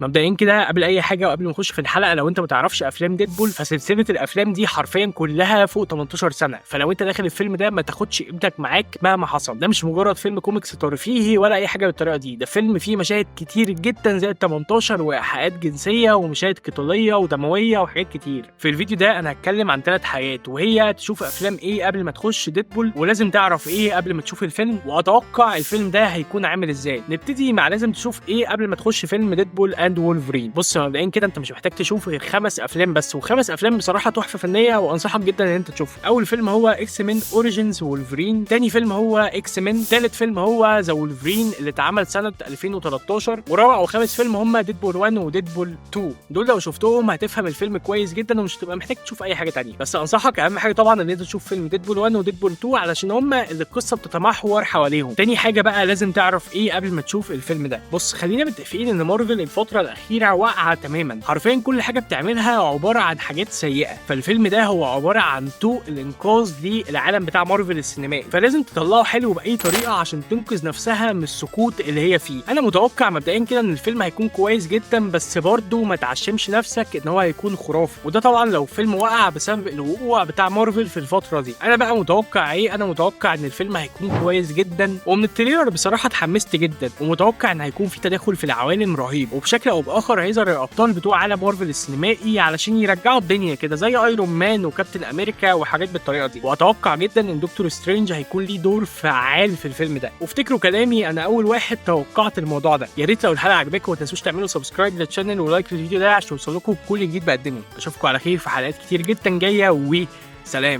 مبدئيا كده قبل اي حاجة وقبل ما نخش في الحلقه، لو انت ما تعرفش افلام ديدبول فسلسله الافلام دي حرفيا كلها فوق 18 سنه، فلو انت داخل الفيلم ده ما تاخدش ابنك معاك مهما حصل. ده مش مجرد فيلم كوميكس ترفيهي ولا اي حاجة بالطريقة دي، ده فيلم فيه مشاهد كتير جدا زي ال 18 وايحاءات جنسية ومشاهد قتالية ودمويه وحاجات كتير. في الفيديو ده انا هتكلم عن 3 حاجات، وهي تشوف افلام ايه قبل ما تخش ديدبول، ولازم تعرف ايه قبل ما تشوف الفيلم، واتوقع الفيلم ده هيكون عامل ازاي. نبتدي مع لازم تشوف ايه قبل ما تخش فيلم Deadpool and Wolverine. بص مبدئيا كده انت مش محتاج تشوف غير 5 افلام بس، وخمس افلام بصراحة تحفة فنية وانصحك جدا ان انت تشوفه. اول فيلم هو X-Men Origins Wolverine، تاني فيلم هو X-Men، تالت فيلم هو The Wolverine اللي اتعمل سنة 2013، ورابع وخامس فيلم هم ديدبول 1 وديدبول 2. دول لو شفتهم هتفهم الفيلم كويس جدا ومش هتبقى محتاج تشوف اي حاجة تانية. بس انصحك اهم حاجة طبعا ان انت تشوف فيلم ديدبول 1 وديدبول 2 علشان هم اللي القصة بتتمحور حواليهم. تاني حاجة بقى لازم تعرف ايه قبل ما تشوف الفيلم ده. بص خلينا متفقين ان مارفل الفترة الاخيرة واقعه تماما، حرفيا كل حاجة بتعملها عبارة عن حاجات سيئه، فالفيلم ده هو عبارة عن طوق الانقاذ للعالم بتاع مارفل السينمائي، فلازم تطلعه حلو باي طريقه عشان تنقذ نفسها من السقوط اللي هي فيه. انا متوقع مبدئيا كده ان الفيلم هيكون كويس جدا، بس برضه ما تعشمش نفسك ان هو هيكون خرافي، وده طبعا لو فيلم وقع بسبب الوقوع بتاع مارفل في الفترة دي. انا بقى متوقع ايه؟ انا متوقع ان الفيلم هيكون كويس جدا، ومن ال trailer بصراحة اتحمست جدا، ومتوقع ان هيكون في تداخل في العوالم رهيب، وبشكل او باخر هيظهر الابطال بتوع عالم مارفل السينمائي علشان يرجعوا الدنيا كده زي ايرون مان وكابتن امريكا وحاجات بالطريقة دي. واتوقع جدا ان دكتور سترينج هيكون ليه دور فعال في الفيلم ده، وافتكروا كلامي انا اول واحد توقعت الموضوع ده. يا ريت لو الحلقة عجبتكم ما تنسوش تعملوا subscribe لل channel و like للفيديو ده عشان يوصلكم كل جديد بقدمه. اشوفكم على خير في حلقات كتير جدا جاية، وسلام.